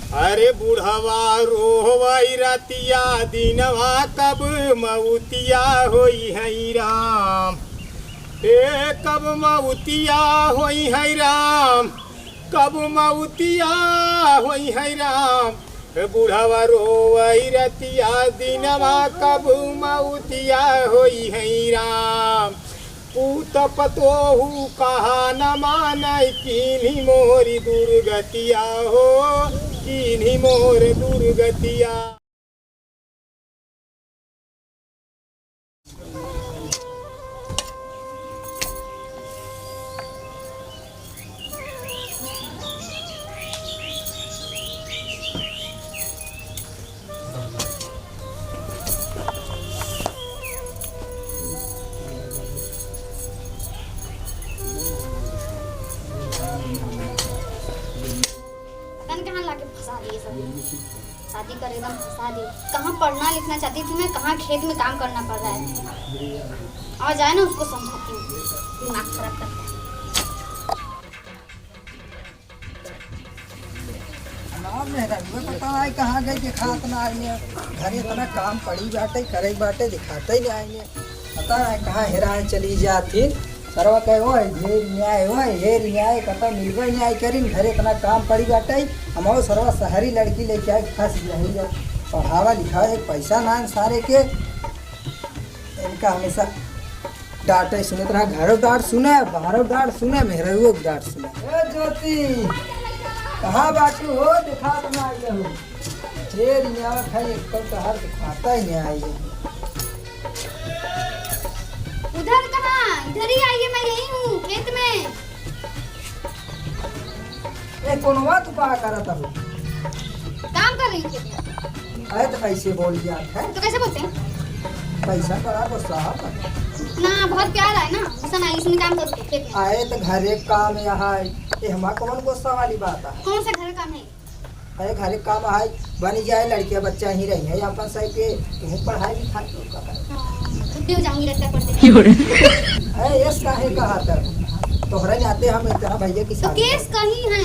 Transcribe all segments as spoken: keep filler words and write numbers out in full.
अरे बुढ़वा रोवइ रतिया दिनवा, कब मउतिया होइहइ राम। ए कब मउतिया होइहइ राम, कब मउतिया होइहइ राम। ए बुढ़वा रोवइ रतिया दिनवा, कब मउतिया होइहइ राम। पूत पतोहू कहा न मानइ, कीन्ही मोरी दुर्गतिया हो, कीन्ही मोर दुर्गतिया। पता नहीं कहाँ लाके फंसा दिए सब। शादी कर एकदम फंसा दिए। कहाँ पढ़ना लिखना चाहती थी मैं, कहाँ खेत में काम करना पड़ रहा है। आ जाए ना उसको समझाती हूँ, दिमाग खराब करता है। ना मेहररुआ पता नाहीं कहाँ गई, देखात ना आई है। घरे इतना काम पड़ी बाटे, करे बाटे, देखाते ही नाहीं आई है। पता नाहीं कहाँ हेराए चली जात ही। सरवा कहे, "ओए, ढेर न्याय, ओए, ढेर न्याय, कतौ मिलबे न्याय करिन, घरे इतना काम पड़ी बाटे।" हम आओ सरवा शहरी लड़की लेके आए, फंस गई है। पढ़ावा लिखावा एक पैसा ना सारे के। इनका हमेशा डांटे सुनत रहा, घरो डांट सुने, बाहरो डांट सुने, मेहररुओ के डांट सुने। ए ज्योति, कहाँ बाटू हो? दिखात ना आई हो। ढेर न्याय है, एक तो तोहार दिखाता ही नहीं आई है। उधर कहाँ? इधर ही आइए, मैं यहीं हूँ, खेत में। ए, कोनवा तू का करत हो? काम कर रही हूँ खेत में। अरे, तो कैसे बोल दिया है? तो कैसे बोलते हैं? कैसा बड़ा गुस्सा है। ना, बहुत प्यार है ना, गुस्सा ना, इसमें काम करते हैं खेत में। अरे, तो घरे काम यहाँ है, ये हमारा कौन गुस्सा वाली बात है? कौन सा घर काम है? अरे घरे काम आए, बनी जाए, लड़किया बच्चा ही रही है, अपन सही पे तुहूँ पढ़ाई लिखाई तो का करे। हाँ, छुट्टी हो जाऊंगी, लगता है पढ़ते। अरे यस काहे कहा तब? तोहरे नाते हम इतना भैया की तो शादी केस कहीं है,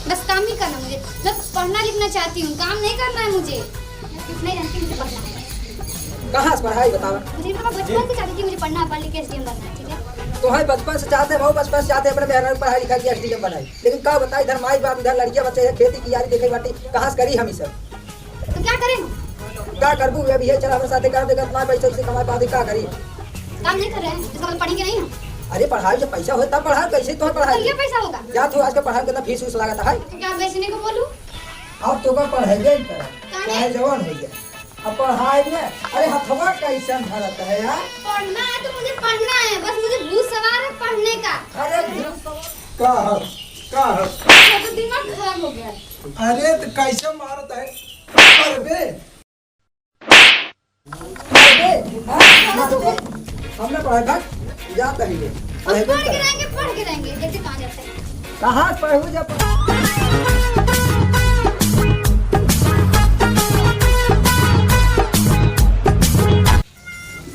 बस काम ही करना मुझे, मैं पढ़ना लिखना चाहती हूँ, काम नहीं करना है मुझे, मैं कुछ नहीं जानती, मुझे पढ़ना है। कहाँ से पढ़ाई बतावा? मुझे, मैं बचपन से चाहती थी मुझे पढ़ना, पढ़ लिख के एसडीएम बनना है, ठीक है? तो है बचपन से चाहते, बहुत बचपन से चाहते अपने मेहरारू पढ़ाई लिखाई के एसडीएम बनाई। लेकिन का बताई, इधर माई बाप, इधर लड़किया बच्चे, इधर खेती कियारी देखे बाटी, कहाँ से करी हम ई सब? तो क्या करें हम? का करबू? अभी ये चला हमारे साथे, का देखत ना पैसा उसे कमाए पाते, का करी? काम नहीं कर रहे हैं, इसका मतलब पढ़ेंगे नहीं हम। अरे पढ़ाई जब पैसा होए तब पढ़ाई, कैसे तो तो पढ़ाई? ये पैसा होगा। जा तू आज का पढ़ाई कितना फीस उस लागत है? तो क्या बेचने को बोलूँ? अब तो का पढ़ाई नहीं करा, काहे? चाहे जवान हो जाए। अब पढ़ाई में, अरे हथवा कैसन धरत है यार? पढ़ना है तो मुझे पढ़ना है, बस मुझे भूत सवार है पढ़ने का। अरे भूत सवार का है? का है? मेरा तो दिमाग खराब हो गया है। अरे तो कैसे मारत है? अरे बे। अरे बे, हाँ, मारत है। हमने पढ़ाई भाग, जात है ये। हम पढ़ के रहेंगे, पढ़ के रहेंगे, देखते कहाँ जाते हैं। कहाँ पढ़ू जब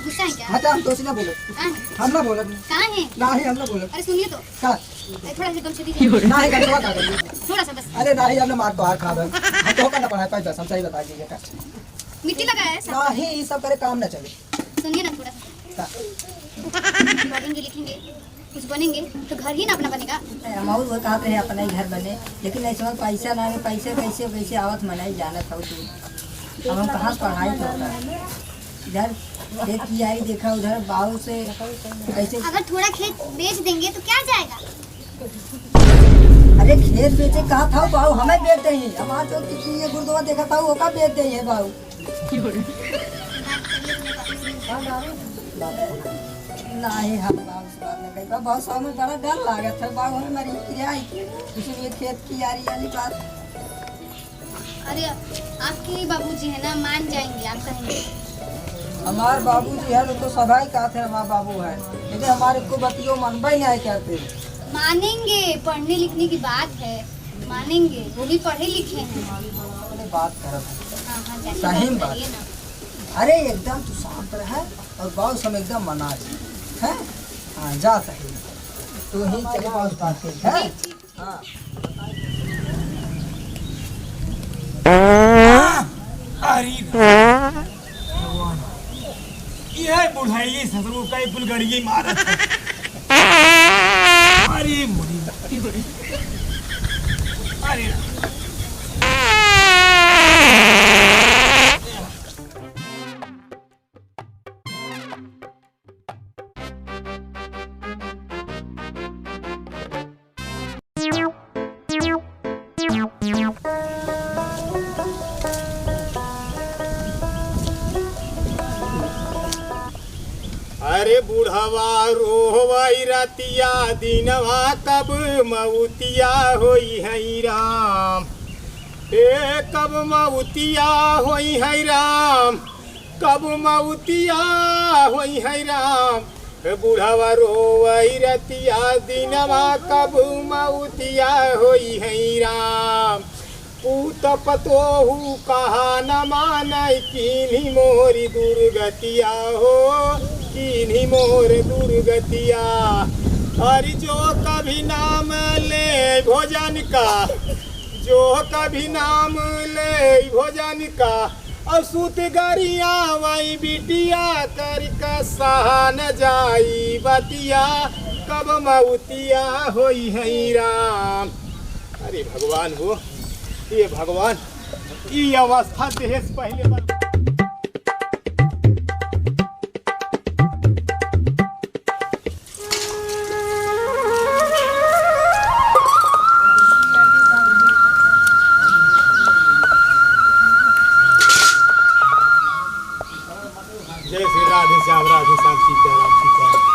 गुस्सा है क्या? हटा, हम तोसे ना बोलत। हाँ। हम ना बोलत। कहाँ है? नाही, हम ना बोलत। अरे सुनिए तो। का? अरे थोड़ा सा गमछा दीजिए। नाही, गमछा का करिए? थोड़ा सा बस। अरे नाही, हम ना मार तो हाथ खा रहे। हम तो का ना पढ़ाई पाई बस, हम सही बता दीजिए का। मिट्टी लगा है सब। नाही, ये सब करे काम ना चले। सुनिए ना थोड़ा सा। का? पढ़ेंगे लिखेंगे। कुछ बनेंगे तो घर ही ना अपना बनेगा। ए, हम और वो कहते हैं अपना ही घर बने, लेकिन ऐसे में पैसा ना है, पैसे कैसे कैसे आवत मनाई जानत हो तू। अब हम कहाँ से पढ़ाई तो होगा? इधर खेत कियारी देखा, उधर बाबू से कैसे। अगर थोड़ा खेत बेच देंगे तो क्या जाएगा? अरे खेत बेचे कहा था बाबू, हमें बेच दे ही। हमारे जो ये गुरुद्वारा देखा था, वो का बेच दे है बाबू। नाही, हम बाबू से बात ना करी। बाबू, हमें बड़ा डर लागत है। बाबू, हमें मरी किराया है कि किसी ने खेत कियारी वाली बात। अरे, आपके बाबूजी है ना, मान जाएंगे, आप कहेंगे। हमार बाबूजी है, वो तो सदाई कहते हैं, हमार बाबू है, लेकिन हमारे को बतियो मनबे नहीं करते। मानेंगे, पढ़ने लिखने की बात है, मानेंगे, वो भी पढ़े लिखे हैं। अपने बात करत है। हाँ, हाँ, जाइए, सही बात बात करिए है। ना। अरे एकदम तू शांत रहे और बाबू से हम एकदम मना जी, हैं? हाँ, जा सही। तू ही चले बाबू से बात कर, हैं? ठीक, ठीक। हाँ। ए बुढ़ाई ससुर कई फुलगड़िए मारत है। अरे मुड़ी। अरे। अरे बुढ़वा रोवई रतिया दिनवा, कब मउतिया होई है राम। ए कब मउतिया होई है राम, कब मउतिया होई है राम। ए बुढ़वा रोवई रतिया दिनवा, कब मउतिया होई है राम। पूत पतोहू कहा न मानै, कीन्ही मोरी दुर्गतिया हो, कीन्ही मोर दुर्गतिया। अरे जो कभी नाम ले भोजन का, जो कभी नाम ले भोजन का, और सूत गरियावै बिटिया, करिक सहा न जाई बतिया, कब मउतिया होई है राम। अरे भगवान हो, ये भगवान, ई अवस्था देहे से पहिले बन- जय श्री राधे श्याम, राधे श्याम, सीताराम, सीताराम।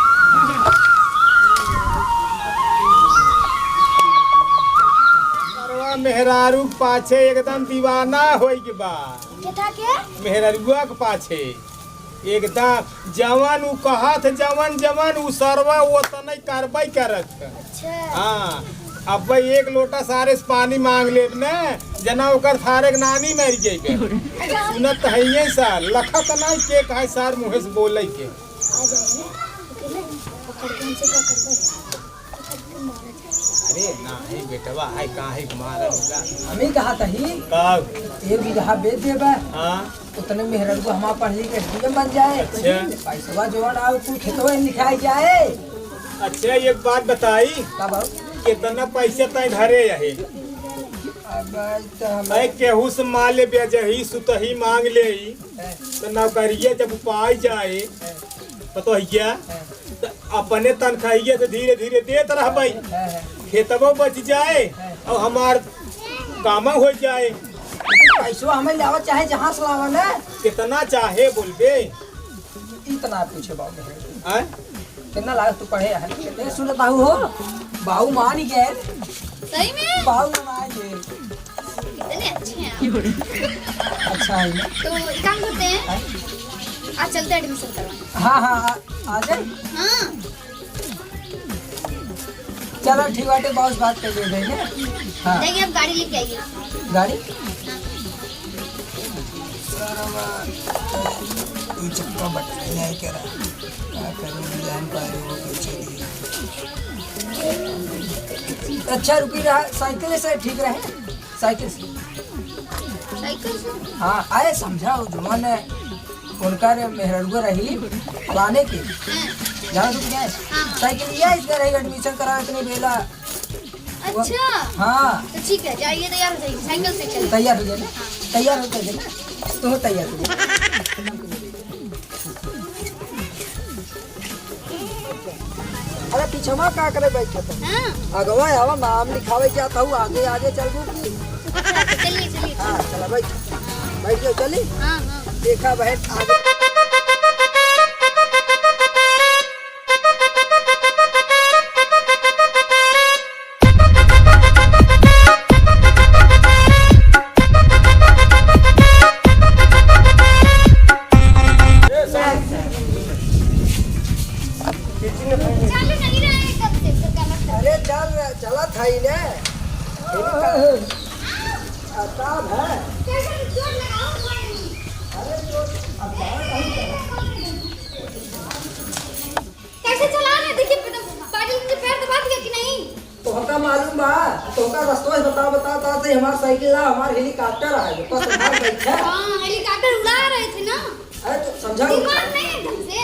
सरवा मेहरारू के पाछे एकदम दीवाना होई के बा। के था के? मेहरारुआ के पाछे। एकदम जवन उ कहत, जवन, जवन उ सरवा ओतनै करबै करत। अच्छा। हाँ, अब भाई एक लोटा सारे से पानी मांग लेब न, जना ओकर सारे के नानी मरि गई बे। अच्छा। सुनत हइये सा, लखत नाहीं के कहे सार मुँहे से बोलै के। आ जाए, ओके ना, पकड़ के हमसे का करबै? अरे नाहीं बेटवा, है काहे के मारा होगा? हमी कहा तही, का? एक बीघा बेच देबे, हाँ। उतने मेहररुआ हमार पढ़ लिख के डीएम बन जाए। अच्छा। पैसवा जोड़ आओ, तू खेतवा लिखाई जाए। अच्छा, एक बात बताई। का बाबू? कितना पैसा तय धरे है? अब तो हम अरे केहू से माल ले ब्याजही, सुतही मांग लेई। हैं। तो नौकरिया जब पाई जाए, हैं। पतोहिया, हैं। तो अपने तनखाहिया से धीरे धीरे देत रहबई। हैं, हैं। खेतबो बच जाए, हैं। और हमार कामो हो जाए। पैसवा हमें लावा चाहे जहाँ से लावा ना। कितना चाहे बोलबे? इतना पूछे बाबू। आय? कितना लागत तू पढ़े है? ए, सुनत बाबू हो, बाबू मान गए। सही में? बाबू मान गए। कितने अच्छे हैं आप। अच्छा है ना? तो एक काम करते हैं, हाँ? आज चलते हैं admission करवाने। हाँ, हाँ, आ, आ जाए। हाँ। चलो ठीक बाटे, बाबू से बात कर लेते हैं। हाँ। जाइए, आप गाड़ी लेके आइए। गाड़ी? हाँ। सरवा, तू चप्पा बटन नहीं करा। का करूँ, जान पा रहे हो, कुछ नहीं। अच्छा, रुकी रहा, साइकिल से ठीक रहे, साइकिल से। साइकिल से? हाँ, आए समझाओ, जो मन है, उनका रे मेहररुआ रही, फलाने के। हाँ। जाना तू क्या है? हाँ। साइकिल ये इसका रही, admission करा इतने बेला। अच्छा। हाँ। तो ठीक है, जाइए, तैयार हो जाइए, साइकिल से चलिए। तैयार हो जाइए। हाँ। तैयार हो जाइए। तुम तैयार हो जाइए। अरे, पीछवा का करे बैठे तुम? हाँ। अगवा आवा, नाम लिखावे जात हूँ, आगे, आगे चलबू की? अच्छा, तो चलिए, चलिए, हाँ, चलिए। चला, बैठ। बैठ जाओ, चली? हाँ, हाँ। देखा बहन, आगे। चालू नहीं रहे कब से, तो गलत है। अरे चल, चलत है ही ने। इनका आताब है। कैसे जोर लगाओ, मारेंगे। अरे जोर, अब बाहर नहीं चला। कैसे चला रहे? देखिए, बादल के पैर दबा दिया कि नहीं? तोहका मालूम बा? तोहका रस्तवा से बता, बता, बता से हमार साइकिल ना, हमार हेलीकॉप्टर आ गए। बस हमार बैठा। हाँ, हेलीकॉप्टर उड़ा रहे थे ना। अरे तो समझाओ। दिमाग नहीं है ढंग से।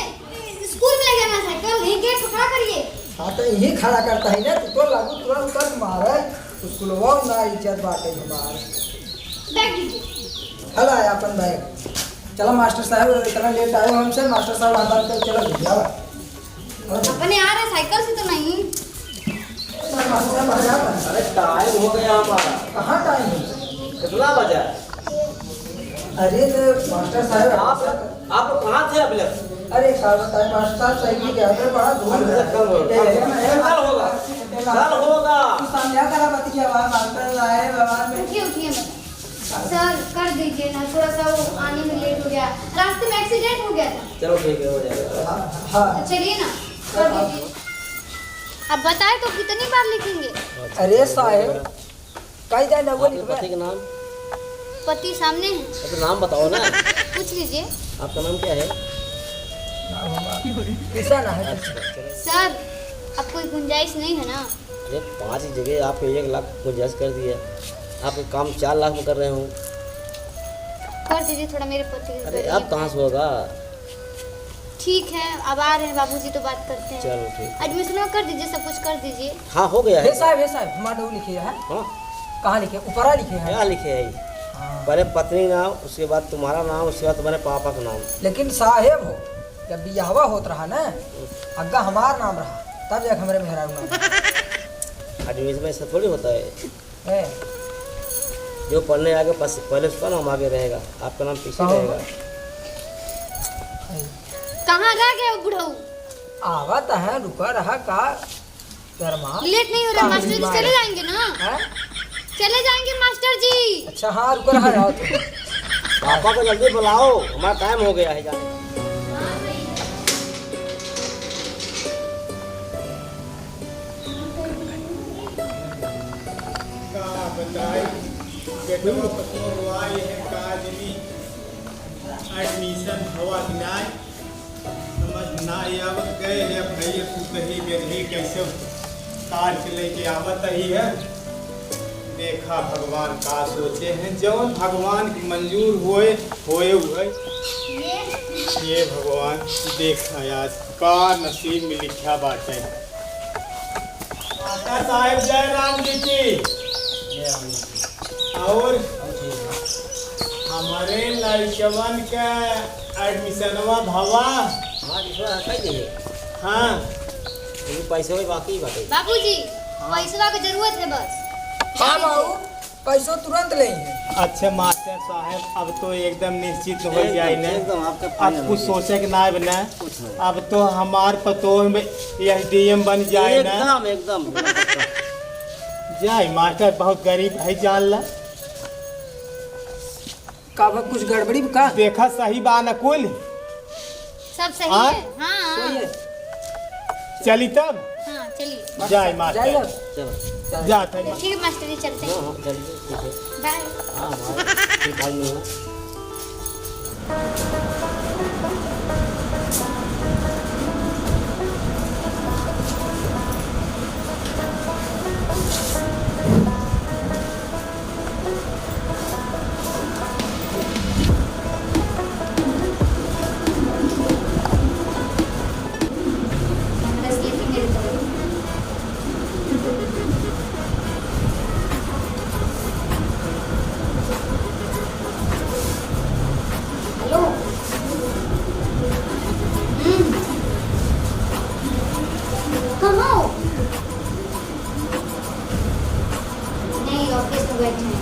स्कूल में लगे ना साइकिल, यहीं गेट पे खड़ा करिए। हाँ, तो यहीं खड़ा करता है ना, तू तो लागू तुरंत कर मारे। स्कूलवा ना इज्जत बाटे हमार। बैग दीजिए। हला है अपन बैग। चलो मास्टर साहब, इतना लेट आए हो हमसे, मास्टर साहब आता है, चलो भैया। अपने आ रहे, साइकिल से तो नहीं। अरे, टाइम हो गया हमारा। कहाँ टाइम हो गया? कितना बजा? अरे, तो मास्टर साहब, आप, आप लोग कहाँ थे अभी तक? अरे, साहब, बताए, मास्टर साहब, सही की क्या? अरे, बड़ा धूम है। कल होगा। ए, ए, ए, कल होगा। ए, कल होगा। तू समझा करा बतिया, मास्टर साहब, बाबा में। उठिए, उठिए, मत। सर, कर दीजिए ना, थोड़ा सा वो आने में लेट हो गया, रास्ते में एक्सीडेंट हो गया था। चलो ठीक है, हो जाएगा। हाँ, हाँ। तो चलिए ना, कर दीजिए। अब बताए तो कितनी बार लिखेंगे? अरे साहेब, कई जाए ना वो आपके लिखबे। पति के नाम? पति सामने है। अरे तो नाम बताओ ना। पूछ लीजिए। आपका नाम क्या है? किसा ना है। अच्छा, चलो। सर, अब कोई गुंजाइश नहीं है ना? अरे, पाँच जगह आपको एक लाख गुंजाइश कर दिया, आप एक काम चार लाख में कर रहे हो। कर दीजिए थोड़ा मेरे पति के अरे, लिए। अब कहाँ से होगा? ठीक है, अब आ रहे हैं बाबूजी, तो बात करते हैं। चलो, ठीक है। एडमिशन कर दीजिए, सब कुछ कर दीजिए। हाँ, हो गया है। हे साहब, हे साहब, हमारा डोल लिखे है। हाँ। कहाँ लिखे? ऊपरा लिखे है। क्या लिखे है? हाँ। पहले पत्नी का नाम, उसके बाद तुम्हारा नाम, उसके बाद तुम्हारे पापा का नाम। लेकिन साहेब हो, जब बियाहवा होत रहा ना, अग्गा हमार नाम रहा, तब जाके हमरे मेहरारू नाम रहा। आदमी में ऐसा थोड़ी होता है। हैं? जो पढ़ने आगे पस-, पहले उसका नाम आगे रहेगा, आपका नाम पीछे कहाँ रहेगा। हुआ? कहाँ रह गए वो बुढ़ऊ? आवत है, रुका रहा का? शर्मा। लेट नहीं हो रहा, कहाँ मास्टर जी हुआ? चले जाएंगे ना? हैं? चले जाएंगे मास्टर जी। अच्छा, हाँ, रुका रहा, आओ तुम। पापा को जल्दी बुलाओ, हमारा टाइम हो गया है जाने का। का बताई, बेटवा पतोह रोआ, यह काज में एडमिशन हवा कि नाय, समझ ना आवत। गए है भैया, तू कही बेधे कैसे तार के लेके आवत ही है। देखा भगवान का सोचे हैं, जौन भगवान की मंजूर होए, होए हुए। ये भगवान, देखा आज का नसीब में लिखा बाटे। माता साहेब जय राम जी की। जय राम जी की। और और ठीक है। हमारे लड़कवन का एडमिशनवा भवा। हाँ, रिश्वत हटाई देंगे। हाँ। अभी पैसे वही बाकी ही बाटे। बाबूजी, हाँ। पैसवा के जरूरत है बस। हाँ बाबू, पैसो तुरंत लेंगे। अच्छा मास्टर साहब, अब तो एकदम निश्चित हो एकदम, जाए ना। एकदम, आपका final अब कुछ हो गया। सोचे के ना बना। कुछ नहीं। अब तो हमार पतोह में एसडीएम बन जाए ना। एकदम, एकदम, एकदम पक्का। जाए मास्टर, बहुत गरीब है, जान ला। का बा, कुछ गड़बड़ी बा का? देखा, सही बा ना कुल? सब सही हाँ? है? हाँ। सही है। चली तब? हाँ, चलिए। जाए मास्टर। जाइए। चलो। जा, तनी। ठीक है मास्टर जी, चलते हैं। हाँ, हाँ, चलिए, ठीक है। बाय। हाँ, हाँ, ठीक है, नहीं हो। हेलो। हम्म। कहाँ हो? नहीं, ऑफिस में बैठे हैं।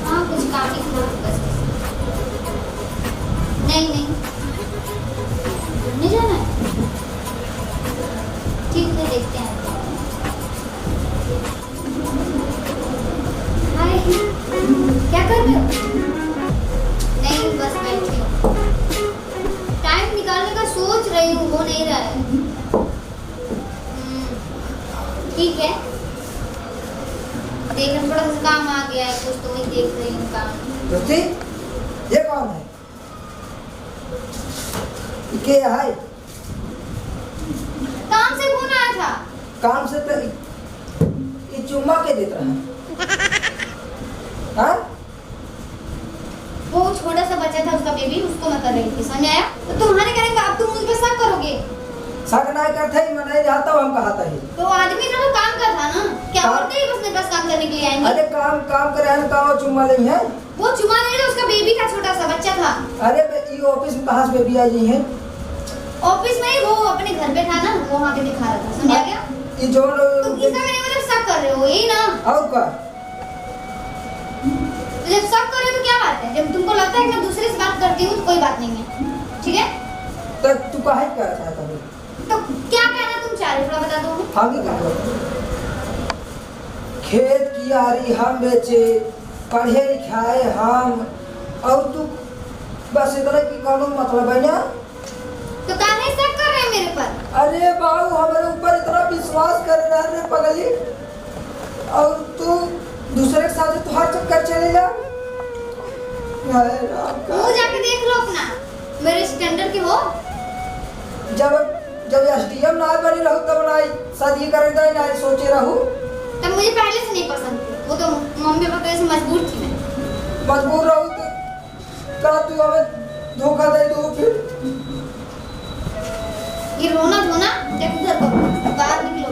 हाँ, कुछ काम ही था, बस, बस। नहीं, नहीं। घूमने जाना है? ठीक है, देखते हैं। हाय, क्या कर रहे हो? नहीं, बस बैठी हूँ। टाइम निकालने का सोच रही हूँ, हो नहीं रहा है। हम्म, ठीक है। देख, थोड़ा सा काम आ गया है, कुछ तो वही देख रही हूँ काम। दोस्ती, ये कौन है? ये के है? काम से फोन आया था। काम से तो ये चुम्मा के देत रहा। हाँ? वो छोटा सा बच्चा बेबी, उसको मैं कर रही थी, समझ आया? तो तुम्हारे कहने का अब तुम मुझ पे शक करोगे? शक नहीं करते ही, मैं नहीं रहता हूँ, हम कहा था ही। तो आदमी का तो काम का था ना, क्या काम औरतें ही बस मेरे पास काम करने के लिए आएंगी? अरे काम, काम करे हैं, काम और चुम्मा ले हैं। वो चुम्मा नहीं था, उसका बेबी था, छोटा सा बच्चा था। अरे बे-, ये ऑफिस में कहाँ से बेबी आ गई है? ऑफिस में ही, वो अपने घर पे था ना, वो वहाँ पे दिखा रहा था, समझ आ गया? ये जो तो इसका कहने का मतलब शक कर रहे हो, यही ना? और का? तो जब शक कर रहे हो तो क्या बात है? जब तुमको लगता है कि मैं दूसरे से बात करती हूँ तो कोई बात नहीं है, ठीक है? तो तू काहे क्या चाहता है? तो क्या कहना तुम चाह रहे हो, थोड़ा बता दो। हम ही कहा, खेत कियारी हम बेचे, पढ़े लिखाए हम, और तू बस इतना कि कौनो मतलब है ना? तो काहे शक कर रहे हैं मेरे पर? अरे बाबू, हमारे ऊपर इतना विश्वास कर रहा है रे पगली, और तू दूसरे के साथ तोहार चक्कर चलेला। हाय राम, का वो जाके देख लो अपना, मेरे स्टैंडर्ड के हो। जब, जब एसडीएम ना बनी रहू तब ना शादी करे दे, ना सोचे रहू। तब मुझे पहले से नहीं पसंद थी, वो तो मम्मी पापा की वजह से मजबूर थी मैं। मजबूर रहू तो का तू हमें धोखा दे दो फिर? ये रोना धोना, देख उधर को, बाहर निकलो।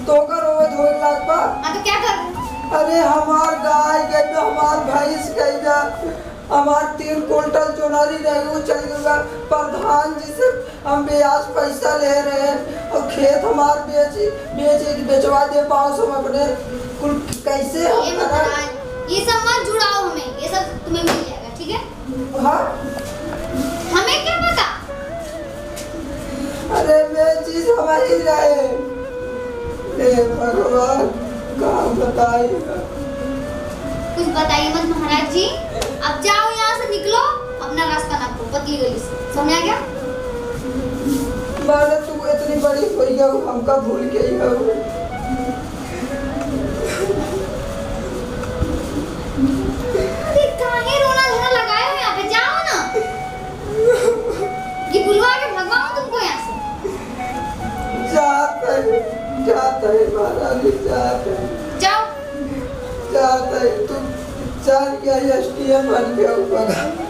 तो का रोवे धोवे लाग बा? हाँ तो क्या कर? अरे हमार गाय गई बा, हमार भैंस गई बा, हमार तीन कुंटल चुनरी रही, वो चल गई बा। प्रधान जी से हम ब्याज पैसा ले रहे हैं और खेत हमार बेची, बेचे कि बेचवा दे पाओ सब अपने। कुल कैसे हम ये करा? बताओ, ये सब मत जुड़ाओ हमें, ये सब तुम्हें मिल जाएगा, ठीक है? हाँ? हमें क्या पता? अरे, मैं चीज हमारी रहे। हे भगवान, का बताई? कुछ बताइए मत महाराज जी, अब जाओ यहाँ से, निकलो, अपना रास्ता नापो पतली गली से, समझ आ गया? माने तू इतनी बड़ी हो गई हो, हमका भूल गई हो। अरे, काहे रोना धोना लगाए हो यहाँ पे? जाओ ना। ये बुलवा के भगवाओ तुमको यहाँ से। जात है, जात है महारानी, जात है। जाओ। जात है, तू चल गया एसडीएम बन के ऊपर।